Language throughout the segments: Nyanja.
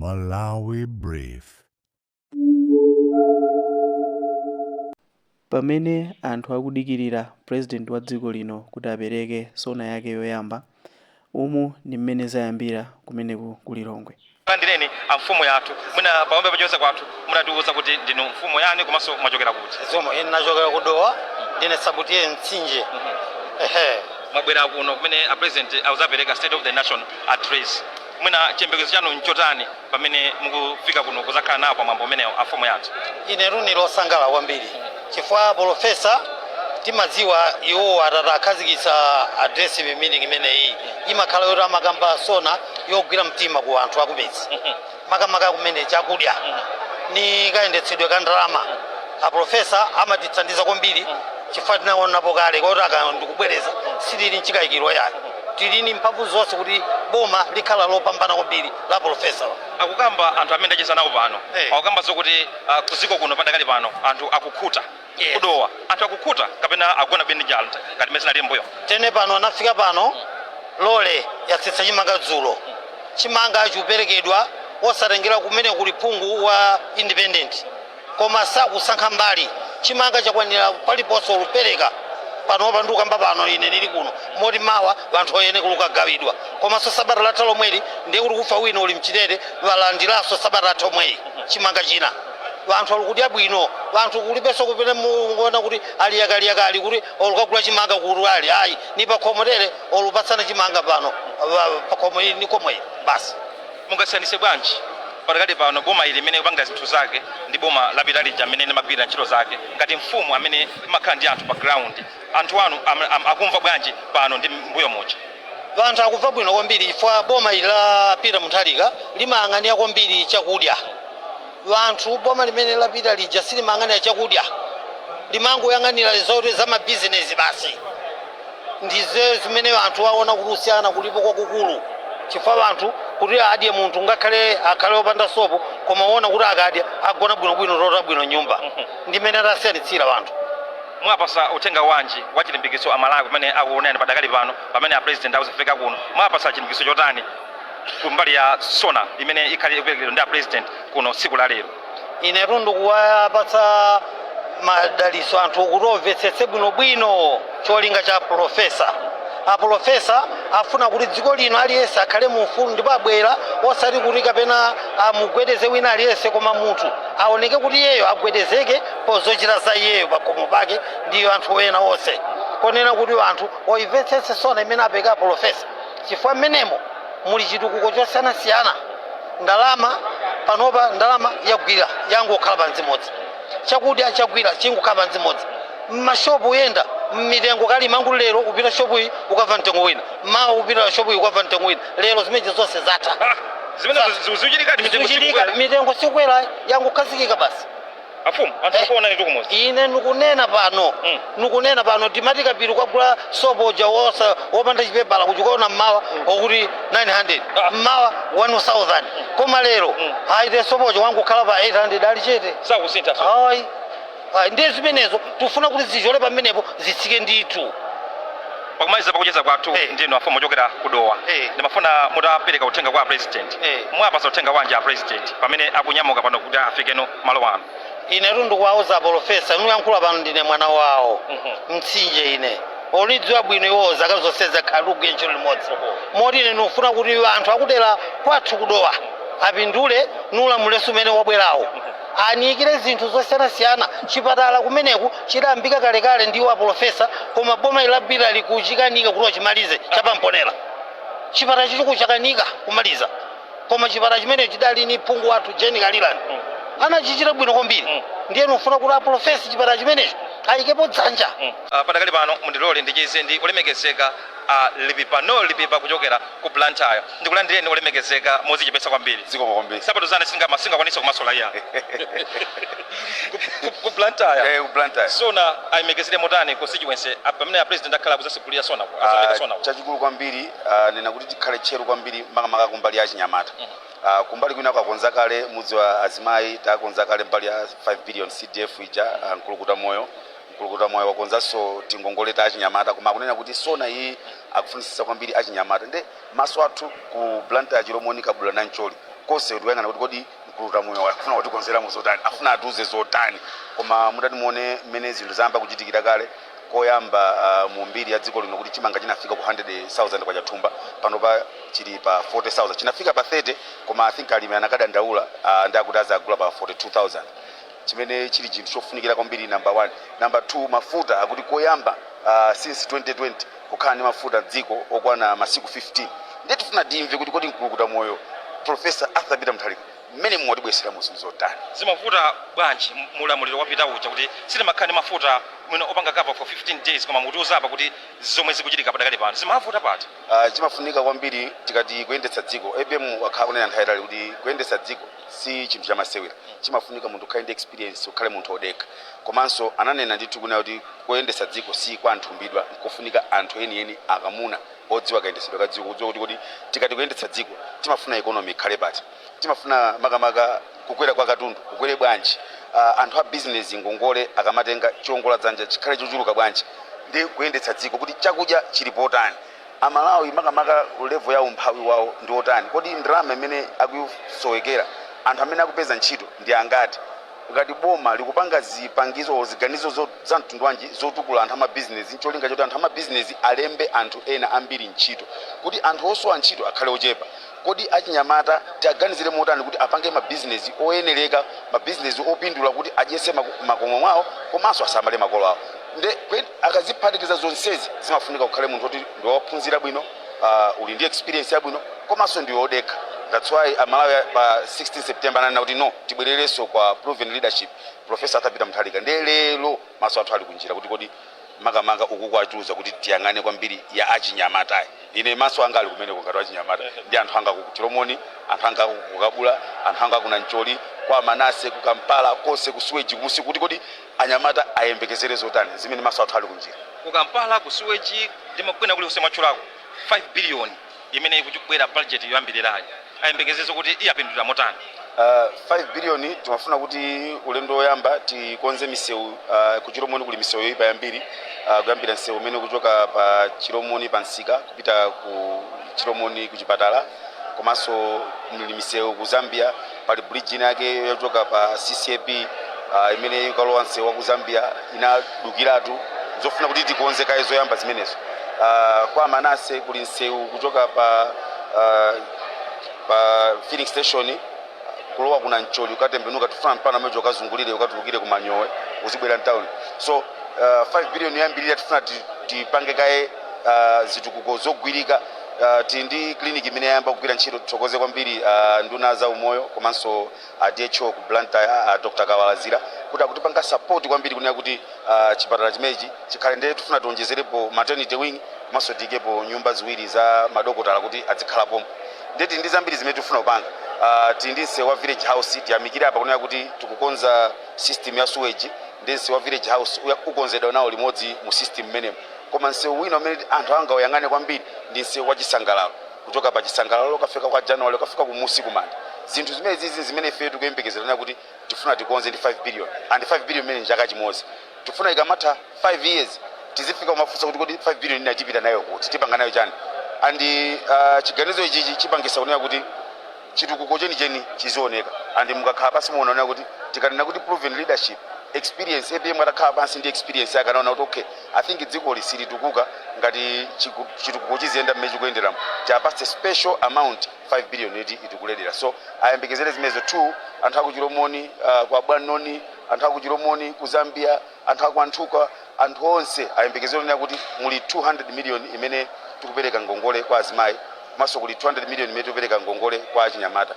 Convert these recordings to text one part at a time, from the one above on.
Malawi Brief. Pamene anthu akudikirira president wa dziko lino kuti apereke SONA yake yoyamba, umu ndi mmene zayambira kumeneku ku Lilongwe. Landireni amfumu yathu. Mwina pambe pachoza kwathu munatiuza kuti ndinu mfumu yani komanso mwachokera kuti? Zomwe ine nachokera kuDowa, ndine Sabutiye Mtsinje. Ehe. Mwabwera kuno kumene a president akuzapereka State of the Nation Address. Mwina chiyembekezo chanu nchotani pamene mukufika kuno kuzakhala nawo pamwambo umenewo, afumu yathu? Ine ndine losangala kwambiri chifukwa professor, timadziwa iwowo atati akhazikitsa address meeting imeneyi, imakhala yoti amakamba SONA yogwira mtima ku anthu akumidzi, makamaka kumene chakudya ni kayendetsedwe ka ndalama. Aprofessor amatithandiza kwambiri chifukwa tinaonapo kale koti aka ndikubwereza, sitili mchikayikiro yayo, tili ni mphamvu zonse kuti boma likhala lopambana kwambiri la professor. Akukamba anthu amene ndacheza nawo pano, akukamba zokuti kuziko kuno padakali pano anthu akukhuta. KuDowa anthu akukhuta kapena agona beni njala ngati mmene zinali mbuyo? Tene pano anafika pano, lole yatsitsa chimanga dzulo. Chimanga chikuperekedwa osatengera kumene kuli phungu wa independent, koma sakusankha mbali. Chimanga chakwanira paliponse olupereka pano ndikukamba pano ine ndili kuno, moti mawa anthu oyene kulukagawidwa. Komanso sabata latha lomweli ndiye kuti kufa wina uli mchitete, walandiranso sabata latha omweyi chimanga china. Vanthu ali kudya bwino, vanthu kulibenso kupene mukuona kuti ali yakaliyakali kuti olukagula chimanga kuti ali ayi, ni pakhomo tere olupatsana chimanga pano pakhomo ili ni khomo ili basi. Mungasiyanise bwanji pakati pano boma ili limene kupanga zinthu zake ndi boma lapita lija amene limagwira ntchito zake? Ngati mfumu amene imakhala ndi anthu pa ground, anthu anu akumva bwanji pano ndi mbuyo muja? Vanthu akumva bwino kwambiri chifukwa boma ili la Peter Mutharika limayang'anira kwambiri chakudya vanthu. Boma limene lapita lija silimayang'anira chakudya, limangoyang'anira zoti za mabizinesi basi. Ndize zimene anthu aona kuti kusiyana kulipo kwakukulu, chifukwa vanthu kuti adye, munthu ngakhale akhale opanda sopo, koma uona kuti akadya agona bwinobwino, tota bwino nyumba. Ndimene atasiyanitsira vanthu. Mwapasa uthenga wanji wa chilimbikitso Amalawi pamene akuonani padakali pano, pamene a president akuzafika kuno? Mwapasa chilimbikitso chotani kumbali ya SONA imene ikhale ikuperekedwa ndi a president kuno tsiku la lero? Inetu ndikuwapatsa madaliso anthu kuti omvetsetse bwinobwino cholinga cha professor. Aprofessor afuna kuti dziko lino aliyense akhale mufulu, ndipo abwera osati kuti kapena amugwedeze wina aliyense, koma munthu aoneke kuti iyeyo agwedezeke pozochita za iyeyo pakhomo pake ndiyo anthu ena onse. Konena kuti anthu oimvetsetse SONA imene apeka professor, chifukwa mmenemo muli chitukuko chosiyanasiyana. Ndalama panopa, ndalama yagwira yangokhala panzimodzi, chakudya chagwira chingokhala panzimodzi. Mmashopu uyenda mmitengo kali mangu, lero upita shopu iyi ukamva mtengo wina, mawa upita shopu iyi ukamva mtengo wina. Lero zimene zonse zatha. Zimene zikuchitikadi, mitengo Zikuchitika. sikukwera? Mitengo sikwera, yangokhazikika basi. Afumu, anthu akuonani tikumuzi. Ine nikunena pano, nikunena pano, timati kapiri ukagula sopo uja wosa wopanda chipepala kuchikaona mmawa okuti 900, mmawa 1000, koma lero aite sopo uja wangokhala pa 800, ali chete. Sakusintha so. Ayi ayi, ndiye zimenezo tifuna kuti zichole pamenepo, zitsike ndithu. Pakumaliza pakucheza kwathu, ndinu afumu ochokera kuDowa, ndimafuna mutapereka uthenga kwa president. Mwapasa uthenga wanji a president pamene akunyamuka pano kuti afikeno malo ano? Inetu ndikuwauza professor, nuyankhula pano ndine mwana wawo Mtsinje. Ine olidziwa bwino iwowo, zaka zonse zakhala tikugwira ntchito limodzi, moti ine ndikufuna kuti anthu akudera kwathu kuDowa apindule nulamulenso umene wabwerawo, anikire zinthu zosiyanasiyana. Chipatala kumeneku chidayambika kalekale ndiwo aprofessor, koma boma ilapita likuchikanika kuti wachimalize chapamponera. Chipatala chichiku chakanika kumaliza, koma chipatala chimene chidali ni phungu wathu Jeni Kalilani anachichita bwino kwambiri. Ndiye nufuna kuti aprofessor chipatala chimenecho ayikepo dzanja. Padakali pano mundilole ndicheze ndi olemekezeka a Lipipa, no Lipipa, kuchokera ku Blantyre. Ndikulandireni olemekezeka mozichepetsa kwambiri. Zikomo kwambiri. Sapato zane singakwanisa kumasola iya. Ku Blantyre. Eh, ku Blantyre. SONA ayimekezere motani constituency pamene a president akhala kuzasigulira SONA, azapereka SONA? Chachikulu kwambiri, nena kuti tikhale tcheru kwambiri, makamaka kumbali ya chinyamata. Kumbali kwina kwakonza kale mudzi wa azimayi, takonza kale mbali ya 5 billion CDF ija. Mkulukuta moyo, Mkulukuta moyo wakonzanso tingongole ta achinyamata, koma akunena kuti SONA iyi akufunisisa kwambiri achinyamata. Nde maso athu ku Blantyre, Chilomoni, Kabula, Nancholi. Konse tikuyang'ana kuti kodi Mkulukuta Moyo afuna kutikonzeramo zotani, afuna atiuze zotani. Koma mutati muone mmene zinthu zayamba kuchitikira kale, koyamba mu mbiri ya dziko lino kuti chimanga chinafika ku 100,000 kwa chathumba, panopa chili pa 40,000. Chinafika pa 30, koma I think alimi anakadandaula, ndi akuti azagula pa 42,000, chimene chili chinthu chofunikira kwambiri, number one. Number two, mafuta akuti koyamba since 2020 kukhala ndi mafuta dziko okwana masiku 15. Ndiye tifuna timve kuti kodi Mkulukuta Moyo Professor Arthur Peter Mutharika mmene muwatibweseramo zinthu zotani? Zimavuta bwanji mulamuliro wapita uja kuti sitimakhala ndi mafuta mwina opanga cover for 15 days, koma mutiuza apa kuti zomwe zikuchitika padakali pano zimavuta pati? Chimafunika kwambiri tikati kuyendetsa dziko, APM wakhala kunena nthawi itali kuti kuyendetsa dziko si chinthu chamasewera. Chimafunika munthu ukhale ndi experience, ukhale munthu odekha. Komanso ananena ndithu kunena kuti kuyendetsa dziko si kwa anthu mbidwa, nkofunika anthu enieni akamuna odziwa kayendetsedwe ka dziko, kudziwa kuti kodi tikati kuyendetsa dziko timafuna economy ikhale pati, timafuna makamaka kukwera kwa katundu kukwere bwanji, anthu a business ngongole akamatenga chiongola dzanja chikhale chochuluka bwanji, ndi kuyendetsa dziko kuti chakudya chili potani, Amalawi makamaka level ya umphawi wawo ndi otani, kodi ndalama imene akusowekera, anthu amene akupeza ntchito ndi angati, ngati boma likupanga zipangizo, ziganizo za mtundu wanji zotukula anthu amabizinesi, ncholinga choti anthu amabizinesi alembe anthu ena ambiri ntchito kuti anthu osowa ntchito akhale ochepa, kodi achinyamata tiaganizire motani kuti apange mabizinesi oyenereka, mabizinesi opindula kuti adyese makomo mwawo komanso asamale makolo awo. Nde akaziphatikiza zonsezi, zimafunika kukhale munthu oti ndi wophunzira bwino, uli ndi experience yabwino, komanso ndi wodekha. That's why Amalawi pa 16 September ananena kuti no, tibwererenso kwa proven leadership, Professor Arthur Peter Mutharika. Ndiye lero maso athu ali kunjira kuti kodi makamaka uku kwatiuza kuti tiyang'ane kwambiri ya achinyamatayi. Ine maso anga ali kumeneko ngati achinyamata ndi anthu anga ku Chilomoni, anthu anga ku Kabula, anthu anga ku Nancholi, kwa Manase, ku Kampala konse, ku Suweji kumusi, kuti kodi anyamata ayembekezere zotani, zimene maso athu ali kunjira. Ku Kampala, ku Suweji ndi makwena kulikonse mwatchulako, 5 billion imene ikubwera budget yoyambirirayi, ayembekezeze kuti iyapindulira motani? 5 billion timafuna kuti ulendo woyamba tikonze misewu. Ku Chilomoni kuli misewu yoyipa yambiri, kuyambira msewu umene kuchoka pa Chilomoni pa msika kupita ku Chilomoni ku chipatala, komanso muli misewu ku Zambia, pali bridge ina yake yochoka pa CCAP imene ikalowa msewu wa ku Zambia inadukiratu, zofuna kuti tikonze kaye zoyamba zimenezo. Kwa Manase kuli msewu kuchoka pa filling station kulowa kuna Ncholi ukatembenuka, tifuna mpana mejo ukazungulire ukatulukire ku Manyowe uzibwera mtown. So 5 billion yambirira tifuna tipange kaye zitukuko zogwirika. Tili ndi clinic imene yayamba kugwira ntchito. Tithokoze kwambiri nduna za umoyo komanso DHO ku Blantyre, Dr Kawalazira, kuti akutipanga support kwambiri kunena kuti chipatala chimenechi chikhale. Ndiye tifuna tionjezerepo maternity wing komanso tiyikepo nyumba ziwiri za madokotala kuti azikhala pompo. Ndiye tili ndi zambiri zimene tifuna kupanga. Tili ndi msewu wa Village House. Tiyamikire apa kunena kuti tikukonza system ya sewage, ndi msewu wa Village House ukonzedwa nawo limodzi mu system mmenemo. Koma msewu wina umene anthu angauyang'ane kwambiri ndi msewu wa Chisangalalo, kuchoka pa Chisangalalo ukafika kwa January, ukafika kumusi kumanda. Zinthu zimene zizi zimene ife tikuyembekezerana kuti tifuna tikonze ndi 5 billion, and 5 billion imene njaka chimodzi, tifuna ikamatha 5 years tizifika kumafunsa kuti kodi 5 billion ina tipita nayo kuti tipanga nayo chani? And chiganizo ichichi chipangisa kunena kuti chitukuko chenicheni chizioneka. And mukakhala pansi muonaona kuti tikanena kuti proven leadership, experience, APM atakhala pansi ndi experience yake anaona kuti okay, I think dziko lisilitukuka ngati chitukuko chiziyenda mmene chikuyenderamo, chapatse special amount 5 billion iti itikuledera. So ayembekezere zimenezo. Two, anthu aku Chilomoni, kwa Bwanoni, anthu aku Chilomoni ku Zambia, anthu aku Anthuka, anthu onse ayembekezere kunena kuti muli 200 million imene tikupereka ngongole kwa azimayi, komanso kuli 200 million imene tikupereka ngongole kwa achinyamata.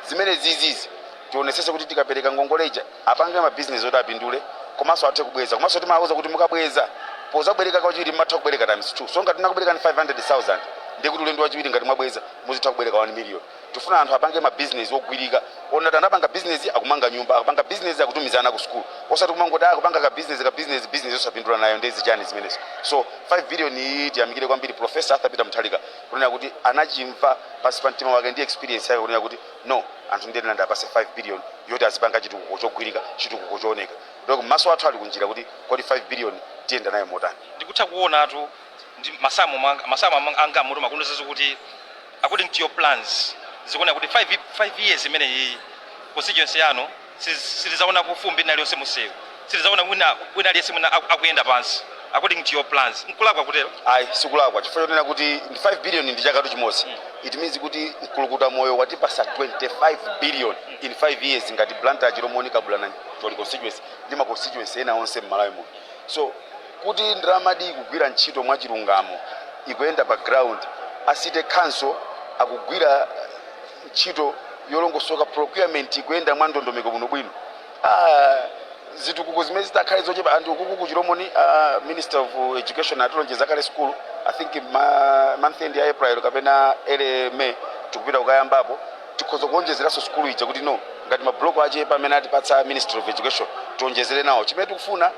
Zimene zizizi tionesese kuti tikapereka ngongole ija apange mabizinesi oti apindule komanso athe kubweza. Komanso timawuza kuti mukabweza, pozabwereka kachiwiri mmatha kubwereka times 2. So ngati tinakubwereka ni 500,000, ndiye kuti ulendo wachiwiri ngati mwabweza muzitha kubwereka 1 million. Tifuna anthu apange mabizinesi ogwirika, ona kuti anapanga bizinesi akumanga nyumba, akupanga bizinesi akutumizana ku school, osati kumangoti akupanga ka business ka business, business osapindula nayo. Ndezi chani zimenezo? So 5 billion iyi tiyamikire kwambiri Professor Arthur Peter Mutharika kunena kuti anachimva pansi pa mtima wake ndi experience yake kunena kuti no, anthu ndiye ndapase 5 billion yoti azipanga chitukuko chogwirika, chitukuko chooneka. Ndoko maso athu ali kunjira kuti kodi 5 billion tiyenda nayo motani? Ndikutha kuonatu ndi masamu masamu anga mutu makundizazo kuti according to your plans Zikuoneka kuti 5 years imene iyi constituency yanu sitizaona kufumbi ina liyonse musewu, sitizaona wina wina aliyense mwina akuyenda pansi according to your plans. Nkulakwa kutero? Ayi, sikulakwa, chifukwa chonena kuti ndi 5 billion ndi chakatu chimodzi. It means kuti Mkulukuta Moyo watipasa 25 billion in 5 years ngati Blantyre, Chilomoni, Kabulana, Choli constituency ndi ma constituency ena onse m'Malawi muno. So kuti ndalamadi ikugwira ntchito mwachilungamo, ikuyenda pa ground, a city council akugwira ntchito yolongosoka, procurement ikuyenda mwa ndondomeko bwinobwino, zitukuko zimene zitakhale zochepa anthu kuku ku Chilomoni, Minister of Education atilonjeza kale school. I think month end ya April kapena early May tikupita kukayambapo. Tikhoza kuonjezeranso skulu ija kuti no, ngati mabloko achepa amene atipatsa Ministry of Education, tionjezere nawo. Chimene tikufuna,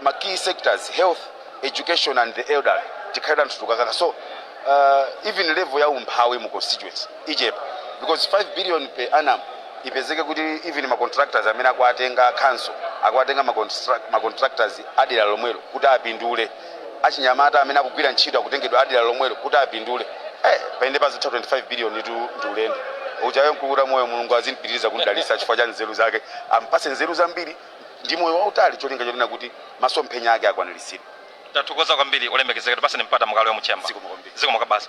ma key sectors, health, education and the elderly, tikhale anthu tukakaka. So even level ya umphawi mu constituency ichepa because 5 billion per annum ipezeke kuti even ma contractors amene akuatenga council akuatenga ma contractors adera lomwelo kuti apindule, achinyamata amene akugwira ntchito akutengedwa adera lomwelo kuti apindule, paende pazitha 25 billion itu ndi ulendo uchayo. Mkulukuta Moyo, Mulungu azimpitiriza kundalisa chifukwa cha nzeru zake, ampase nzeru zambiri ndi moyo wautali, cholinga chonena kuti masomphenya ake akwaniritsidwe. Tathokoza kwambiri, olemekezeka. Tipaseni mpata mukalowe mu chamber. Zikomo kwambiri. Zikomo kabasa.